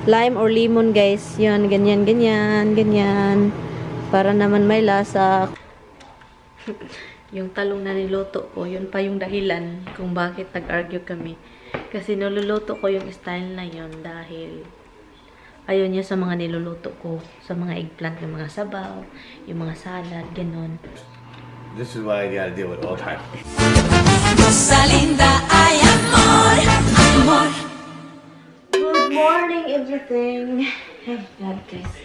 lime or lemon, guys. Yun, ganyan, ganyan, ganyan. Para naman may lasa. Yung talong na niluto ko, yun pa yung dahilan kung bakit nag-argue kami. Kasi niluluto ko yung style na yun dahil ayaw niya sa mga niluluto ko. Sa mga eggplant, yung mga sabaw, yung mga salad, ganun. This is why I gotta deal with all time. Good morning, everything. Hey, God, guys.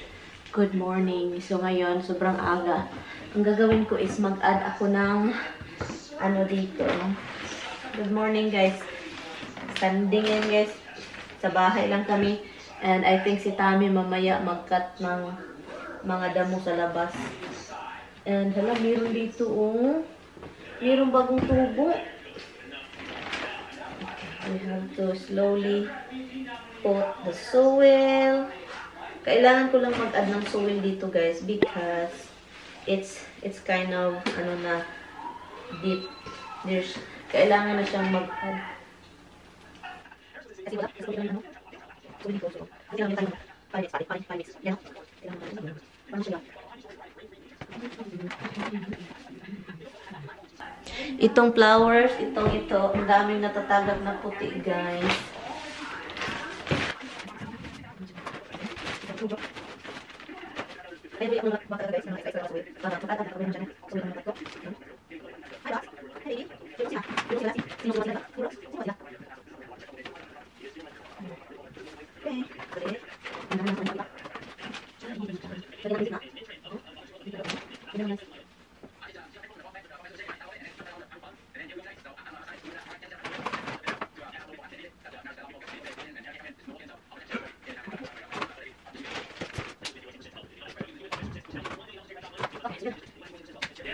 Good morning. So, ngayon, sobrang aga. Ang gagawin ko is mag-add ako ng ano dito. Good morning, guys. Standing yan, guys. Sa bahay lang kami. And I think si Tami mamaya mag-cut ng mga damo sa labas. And hala, meron dito, oh. Meron bagong tubo. We have to slowly put the soil. Kailangan ko lang mag-add ng soil dito, guys, because it's kind of, ano na, deep. Kailangan na siyang mag-add. Kasi wala, kasi wala, ano? Soil dito, so. Kasi lang tayo, 5 minutes. Yan. Kailangan natin. Paano siya? Itong flowers, ito, ang daming natatagap na puti, guys.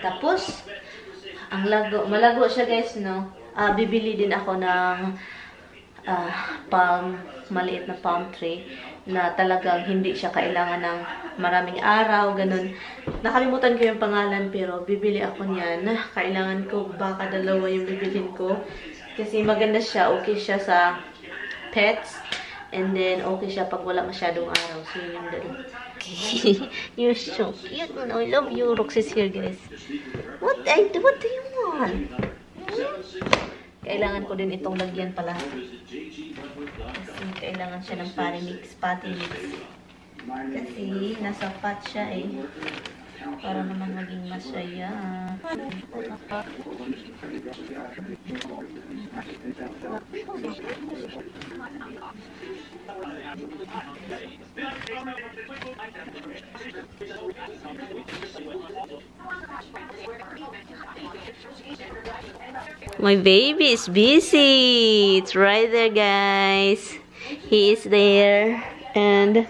Tapos, ang malago siya, guys, no? Bibili din ako ng maliit na palm tree na talagang hindi siya kailangan ng maraming araw, ganun. Nakalimutan ko yung pangalan, pero bibili ako niyan. Kailangan ko, baka dalawa yung bibilhin ko. Kasi maganda siya, okay siya sa pets. And then, okay siya pag wala masyadong araw. So, yun yung dalawa. You're so cute. I love you. Roxy's here, guys. What do you want? Kailangan ko din itong lagyan pala. Kasi kailangan siya ng patty mix. Kasi nasa pot siya eh. Para naman maging masaya. My baby is busy. It's right there, guys. He is there. And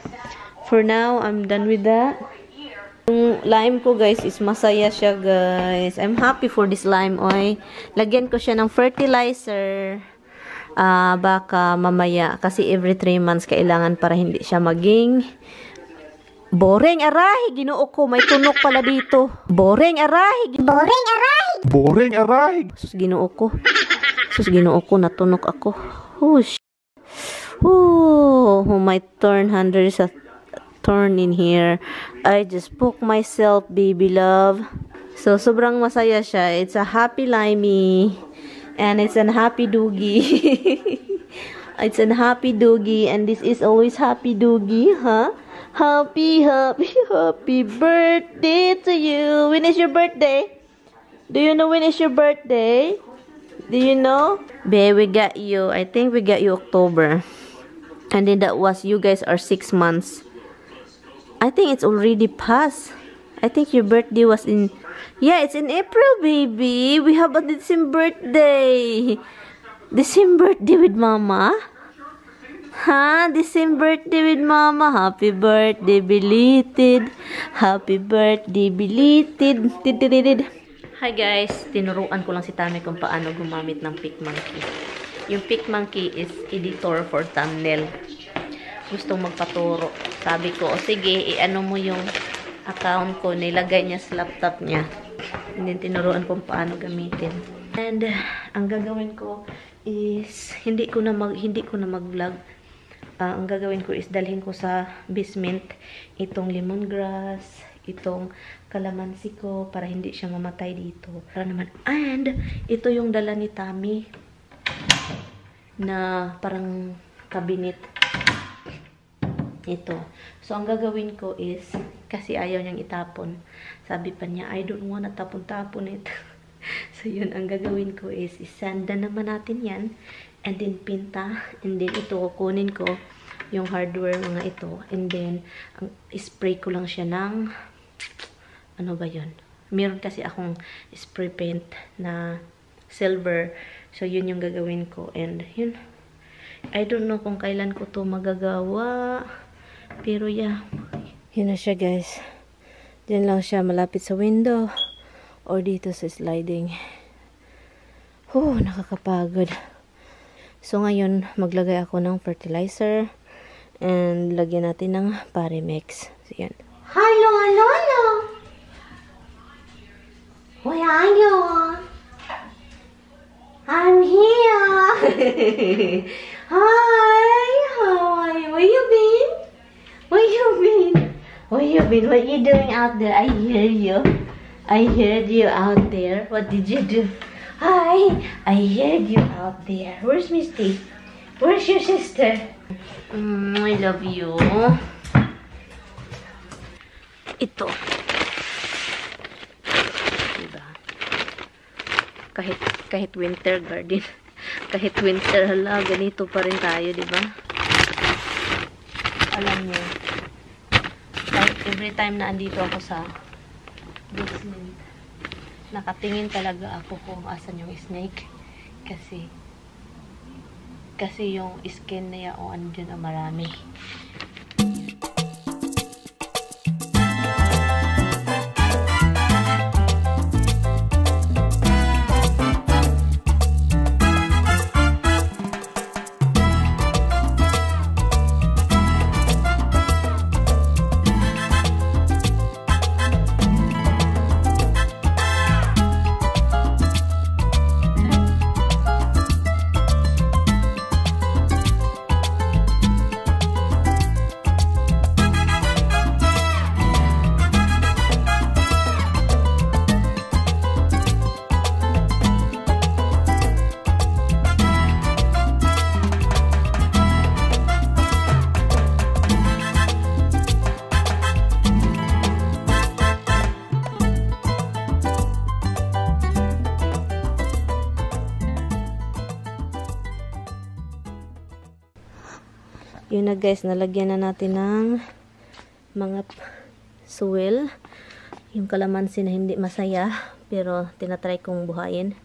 for now, I'm done with that. Yung lime ko, guys, is masaya siya, guys. I'm happy for this lime, oy. Lagyan ko siya ng fertilizer. Baka mamaya. Kasi every 3 months kailangan para hindi siya maging boring, aray! Ginoo ko. May tunok pala dito. Boring, aray! Boring, aray! Boring, aray! Sus, ginoo ko. Sus, ginoo ko. Natunok ako. Whoosh. Oh, my turn. There's a turn in here. I just poke myself, baby love. So, sobrang masaya siya. It's a happy limey. And it's an happy doogie. It's an happy doogie. And this is always happy doogie, huh? Happy birthday to you. When is your birthday? Do you know when is your birthday? Do you know? Babe, we got you. I think we got you October. And then that was, you guys are 6 months. I think it's already past. I think your birthday was in... Yeah, it's in April, baby. We have a December birthday. December birthday with Mama? Huh? December birthday with Mama. Happy birthday, belated. Happy birthday, belated. Hi, guys. Tinuruan ko lang si Tami kung paano gumamit ng PicMonkey. Yung PicMonkey is editor for thumbnail. Gustong magpaturo. Sabi ko, o sige, i-ano mo yung account ko. Nilagay niya sa laptop niya. And then, tinuruan kung paano gamitin. And, ang gagawin ko is, hindi ko na mag-vlog. ang gagawin ko is dalhin ko sa basement itong lemongrass, itong kalamansi ko para hindi siya mamatay dito. Para naman. And ito yung dala ni Tami na parang cabinet. Ito. So, ang gagawin ko is, kasi ayaw niyang itapon. Sabi pa niya, I don't wanna tapon-tapon it. So, yun, ang gagawin ko is, isanda naman natin yan. And then, pinta. And then, ito, kukunin ko yung hardware mga ito. And then, spray ko lang siya ng, ano ba yun? Meron kasi akong spray paint na silver. So, yun yung gagawin ko. And, yun. I don't know kung kailan ko to magagawa. Pero yeah, yun na siya guys. Diyan lang siya malapit sa window or dito sa sliding. Nakakapagod. So ngayon, maglagay ako ng fertilizer and lagyan natin ng Parimix. So yan. Hello, hello, hello. Where are you? I'm here. Hi, how are you? Where you been? Where you been? Where you been? What you doing out there? I hear you. I heard you out there. What did you do? Hi, I heard you out there. Where's Misty? Where's your sister? I love you. Ito. Diba? Kahit winter garden. Kahit winter, hala, ganito pa rin tayo, diba? Alam niyo, kahit every time na andito ako sa basement, nakatingin talaga ako kung asan yung snake. Kasi yung skin niya o andyan ang marami. Yun na guys, nalagyan na natin ng mga soil. Yung kalamansi na hindi masaya, pero tinatry kong buhayin.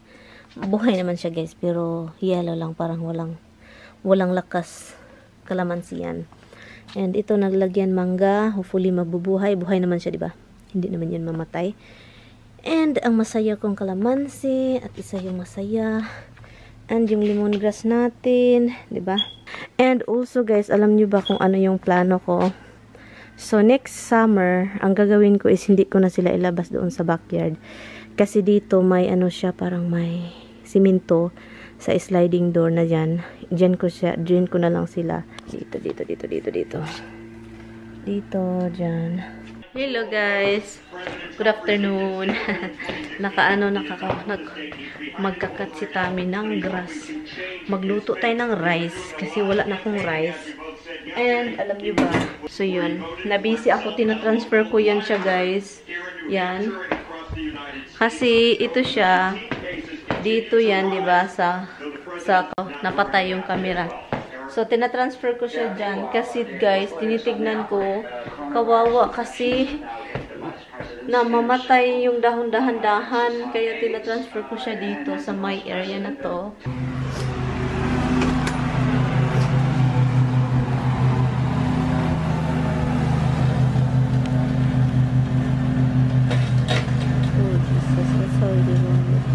Buhay naman siya guys, pero yellow lang, parang walang lakas kalamansi yan. And ito naglagyan mangga, hopefully mabubuhay. Buhay naman siya, diba? Hindi naman yun mamatay. And ang masaya kong kalamansi, at isa yung masaya. And yung lemongrass natin, diba? And also guys, alam nyo ba kung ano yung plano ko? So next summer, ang gagawin ko is hindi ko na sila ilabas doon sa backyard. Kasi dito may ano siya, parang may simento sa sliding door na dyan. Diyan ko na lang sila. Dito. Dito, dyan. Hello guys. Good afternoon. Magkakat si Tami ng grass. Magluto tayo ng rice kasi wala na akong rice. And alam niyo ba? So yun, nabisi ako, tinatransfer ko yan siya guys. Yan. Kasi ito siya dito yan, 'di ba? Sa napatay yung camera. So, tinatransfer ko siya dyan. Kasi, guys, tinitignan ko, kawawa kasi namamatay yung dahon dahan-dahan. Kaya, tinatransfer ko siya dito sa my area na to. Oh, Jesus. That's how they want it.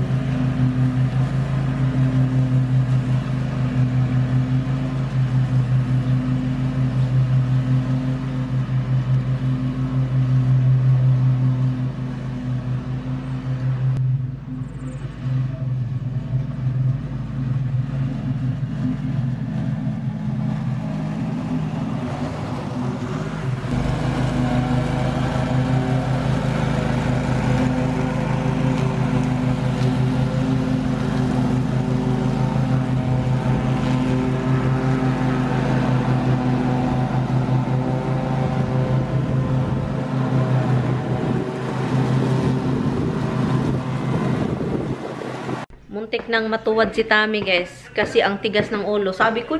Muntik nang matuwad si Tami, guys. Kasi ang tigas ng ulo. Sabi ko,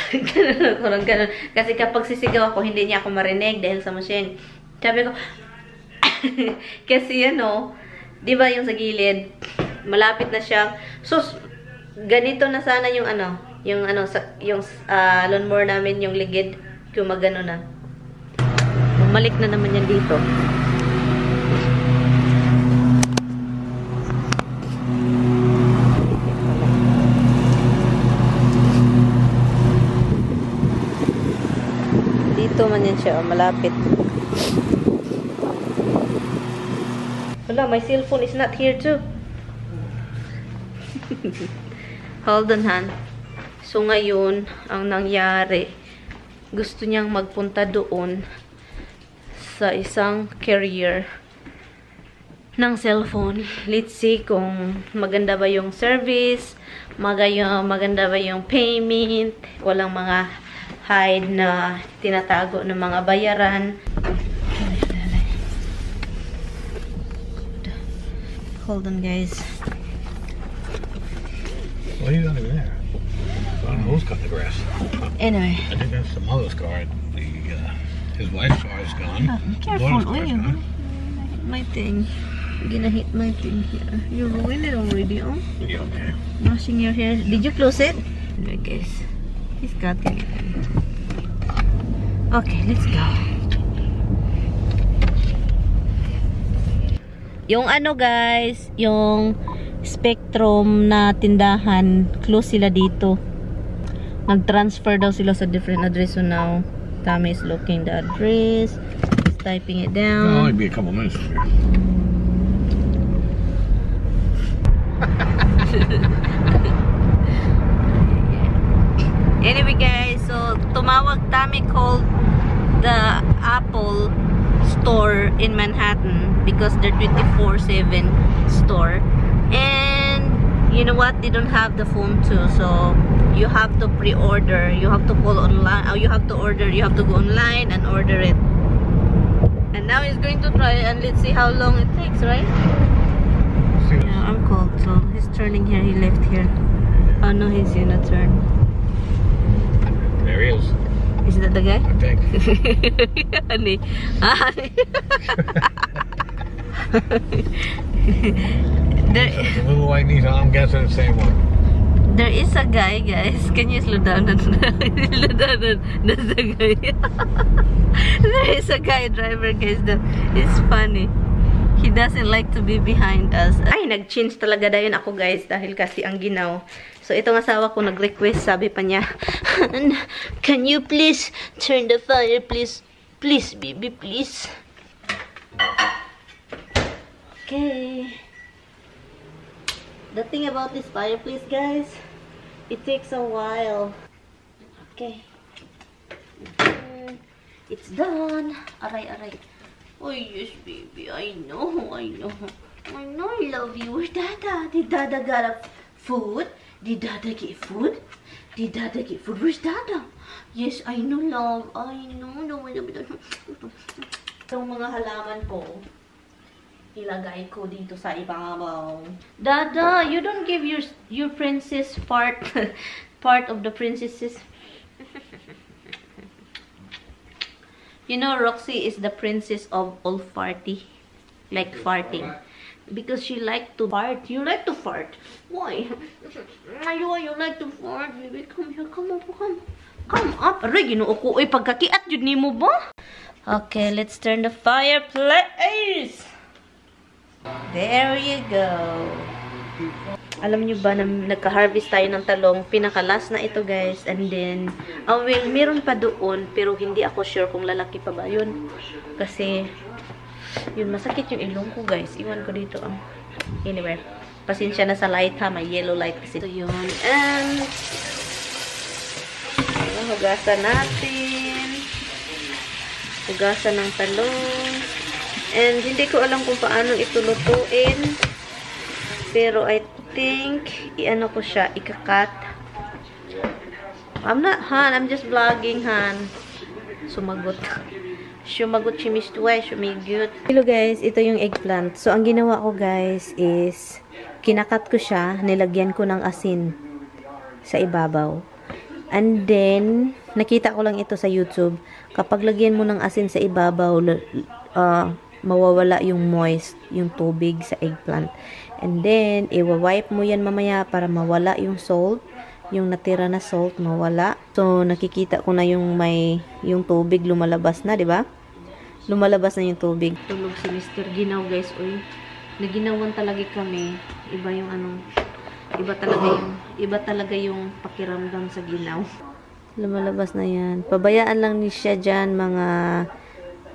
ganun. Kasi kapag sisigaw ako, hindi niya ako marinig dahil sa machine. Sabi ko, kasi di ba yung sa gilid, malapit na siya. So, ganito na sana yung yung lawnmower namin, yung ligid, gumagano na. Bumalik na naman yan dito. Dito man yan siya, malapit. Wala, my cellphone is not here too. Hold on, Han. So, ngayon, ang nangyari, gusto niyang magpunta doon sa isang carrier ng cellphone. Let's see kung maganda ba yung service, maganda ba yung payment, walang mga hide na tinatago ng mga bayaran. Hold on, guys. What are you doing there? I don't know who's cutting the grass. Anyway. I think that's the mother's car. His wife's car is gone. Careful, will you? Hit my thing. You're gonna hit my thing here. You ruined it already, oh? Yeah, okay. Washing your hair. Did you close it? Anyway, guys. He's got it. Okay, let's go. Yung guys, yung Spectrum na tindahan, close sila dito. Nag-transfer daw sila sa different address. So now, Tommy is looking the address. He's typing it down. It'll only be a couple minutes from here. Anyway, guys, so tumawag, Tommy called the Apple store in Manhattan because they're 24/7 store. And you know what? They don't have the phone too, so you have to pre-order. You have to call online. You have to order. You have to go online and order it. And now he's going to try, and let's see how long it takes, right? Yeah, I'm cold, so he's turning here. He left here. Oh no, he's gonna turn. There he is. Is that the guy? I think. Honey. The little white niece, I'm guessing the same one. There is a guy, guys. Can you slow down? That's the guy. There is a guy driver, guys. It's funny. He doesn't like to be behind us. Ay, nag-change talaga dayon ako, guys, dahil kasi ang ginaw. So, itong asawa ko nag-request, sabi pa niya, can you please turn the fire, please? Please, baby, please. Okay. The thing about this fireplace, guys, it takes a while. Okay. It's done. Aray, aray. Oh, yes, baby. I know. I love you. Where's Dada? Did Dada got food? Did Dada get food? Did Dada get food? Where's Dada? Yes, I know, love. I know. Itong mga halaman ko, ilagay ko dito sa ibabaw. Dada, you don't give your princess part of the princesses. You know, Roxy is the princess of all farty. Like farting. Because she like to fart. You like to fart. Why? Why you like to fart, baby? Come here, come up, come. Come up. Aray, ginoo ko. Uy, pagkakiat yun ni mo ba? Okay, let's turn the fireplace. There you go. Alam nyo ba na nagka-harvest tayo ng talong? Pinakalas na ito, guys. And then, well, meron pa doon. Pero hindi ako sure kung lalaki pa ba yun. Kasi, yun, masakit yung ilong ko, guys. Iwan ko dito. Anyway, pasensya na sa light, ha. May yellow light kasi. Ito yun. And, hugasan natin. Hugasan ng talong. And, hindi ko alam kung paano ito lutuin. Pero, I think, i-ano ko siya, ikakat. I'm not, Han, I'm just vlogging, Han. Sumagot. Sumagot si Miss Tuway, sumigyot. Hello guys, ito yung eggplant. So, ang ginawa ko guys is, kinakat ko siya, nilagyan ko ng asin sa ibabaw. And then, nakita ko lang ito sa YouTube. Kapag lagyan mo ng asin sa ibabaw, mawawala yung moist, yung tubig sa eggplant. And then, i-wipe mo yan mamaya para mawala yung salt. Yung natira na salt, mawala. So, nakikita ko na yung yung tubig lumalabas na, di ba? Lumalabas na yung tubig. Tulog si Mr. Ginaw, guys. Uy, naginawan talaga kami. Iba yung iba talaga yung pakiramdam sa ginaw. Lumalabas na yan. Pabayaan lang ni siya dyan mga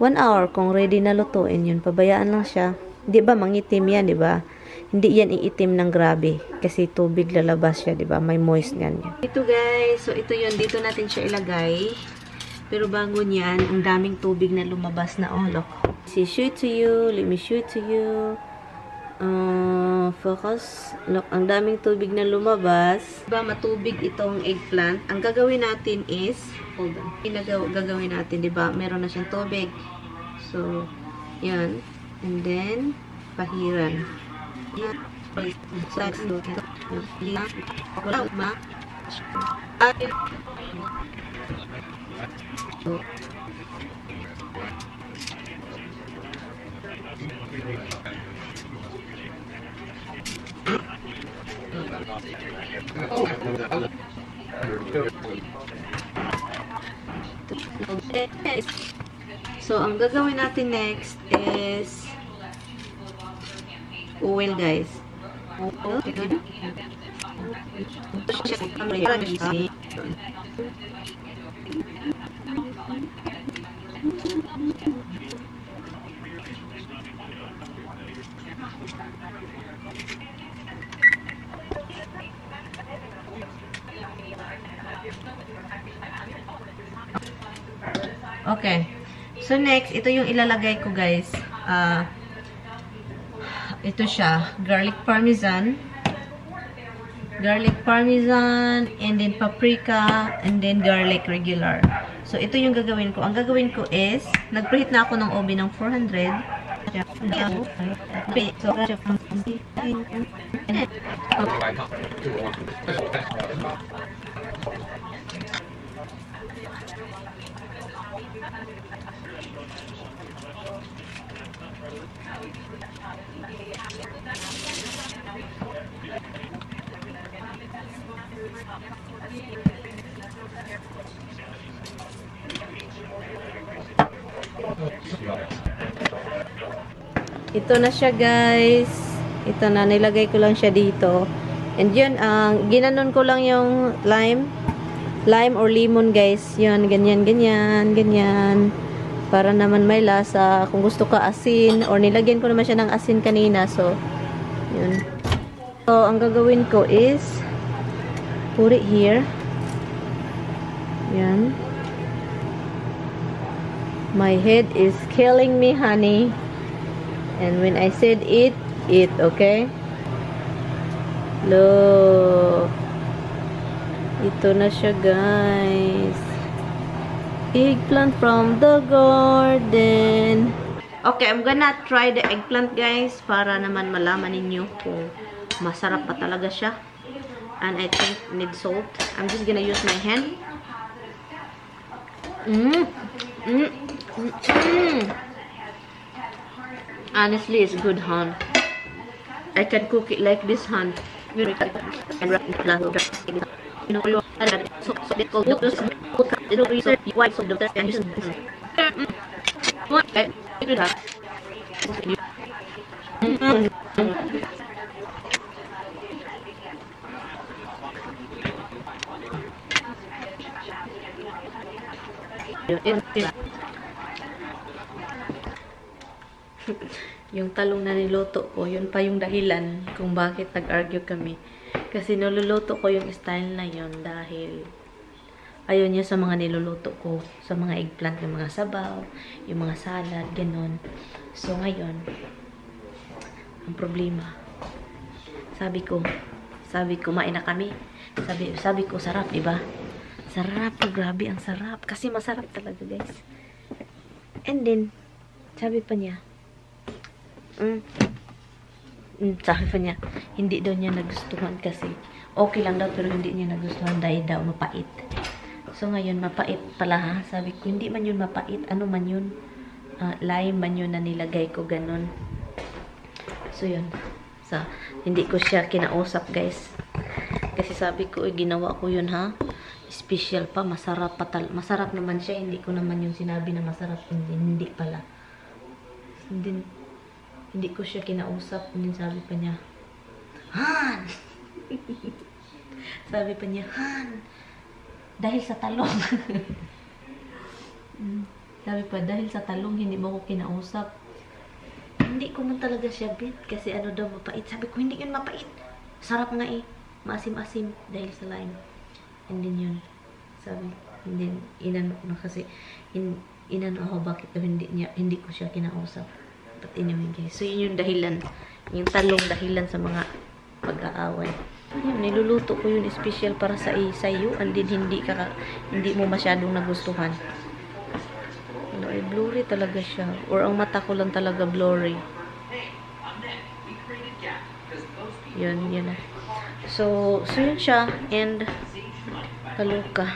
1 hour kung ready na lutuin yun. Pabayaan lang siya. Di ba, mangitim yan, di ba? Hindi yan iitim ng grabe. Kasi tubig lalabas siya, di ba? May moist yan. Ito guys, so ito yun. Dito natin siya ilagay. Pero bago niyan, ang daming tubig na lumabas na. Oh, look. Show it to you. Let me show it to you. Focus. Look, ang daming tubig na lumabas. Diba, matubig itong eggplant. Ang gagawin natin is, hold on. Gagawin natin, diba? Meron na siyang tubig. So, yan. And then, pahiran. So, ang gagawin natin next is oil, guys. Okay. So, next, ito yung ilalagay ko, guys. Ito siya. Garlic parmesan, and then paprika, and then garlic regular. So, ito yung gagawin ko. Ang gagawin ko is, nag-preheat na ako ng oven ng 400. Ito na siya, guys. Ito na, nilagay ko lang siya dito. And yun, ginanon ko lang yung lime or lemon, guys. Yun, ganyan. Para naman may lasa. Kung gusto ka asin, or nilagyan ko naman siya ng asin kanina. So, yun. So, ang gagawin ko is, put it here. Yan. My head is killing me, honey. And when I said eat, okay? Look. Ito na siya, guys. Eggplant from the garden. Okay, I'm gonna try the eggplant, guys, para naman malaman ninyo kung masarap pa talaga siya. And I think need salt. I'm just gonna use my hand. Honestly, it's good, hon. I can cook it like this, hon. You know, so they call doctors, they don't research why so doctors can use this. What? I do that. Yung talong na niluto ko, yun pa yung dahilan kung bakit nag-argue kami. Kasi niluluto ko yung style na yun dahil ayaw niya sa mga niluluto ko, sa mga eggplant, yung mga sabaw, yung mga salad, ganon. So, ngayon, ang problema, sabi ko, kumain na kami. Sabi ko, sarap, diba? Sarap, grabe, ang sarap. Kasi masarap talaga, guys. And then, sabi pa niya, sabi pa niya, hindi daw niya nagustuhan kasi okay lang daw pero hindi niya nagustuhan dahil daw mapait. So ngayon, mapait pala ha. Sabi ko, hindi man yun mapait. Ano man yun? Lime man yun na nilagay ko, ganun. So yun. So, hindi ko siya kinausap guys. Kasi sabi ko, ginawa ko yun ha. Special pa, masarap pa masarap naman siya. Hindi ko naman yung sinabi na masarap. Hindi pala. Hindi ko siya kinausap. Hindi sabi pa niya, Han! Sabi pa niya, Han! Dahil sa talong. Sabi pa, dahil sa talong, hindi mo ko kinausap. Hindi ko man talaga siya bit. Kasi ano daw, mapait. Sabi ko, hindi yun mapait. Sarap nga eh. Maasim-asim dahil sa lime. And then yun. Sabi, and then, inano ko na kasi, inano ako, bakit daw hindi ko siya kinausap. But anyway guys, so yun yung dahilan. Yung talong dahilan sa mga pag-aaway. Yun, niluluto ko yun special para sa iyo. And then, hindi mo masyadong nagustuhan. Ano, eh, blurry talaga siya. Or ang mata ko lang talaga blurry. Yun na. So yun siya. And, Naloka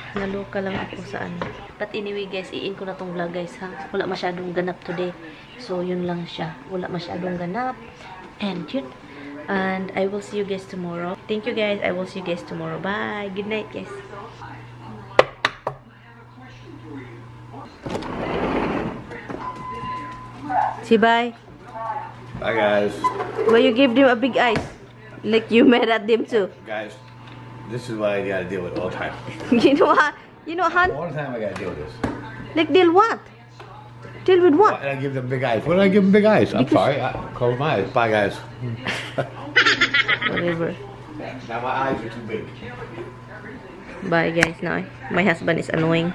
lang ako sa ano. But anyway guys, i-in ko na tong vlog guys ha. Wala masyadong ganap today. So yun lang siya. Wala masyadong ganap. And yun. And I will see you guys tomorrow. Thank you guys. I will see you guys tomorrow. Bye. Good night guys. Say bye. Bye, guys. Well, you give them a big eyes. Like you mad at them too. Guys, this is what I gotta deal with all the time. You know what? You know, Han? All the time I gotta deal with this. Like deal what? Deal with what? Why did I give them big eyes? What did I give them big eyes? I'm sorry. I close my eyes. Bye, guys. Whatever. Now my eyes are too big. Bye guys. Now my husband is annoying.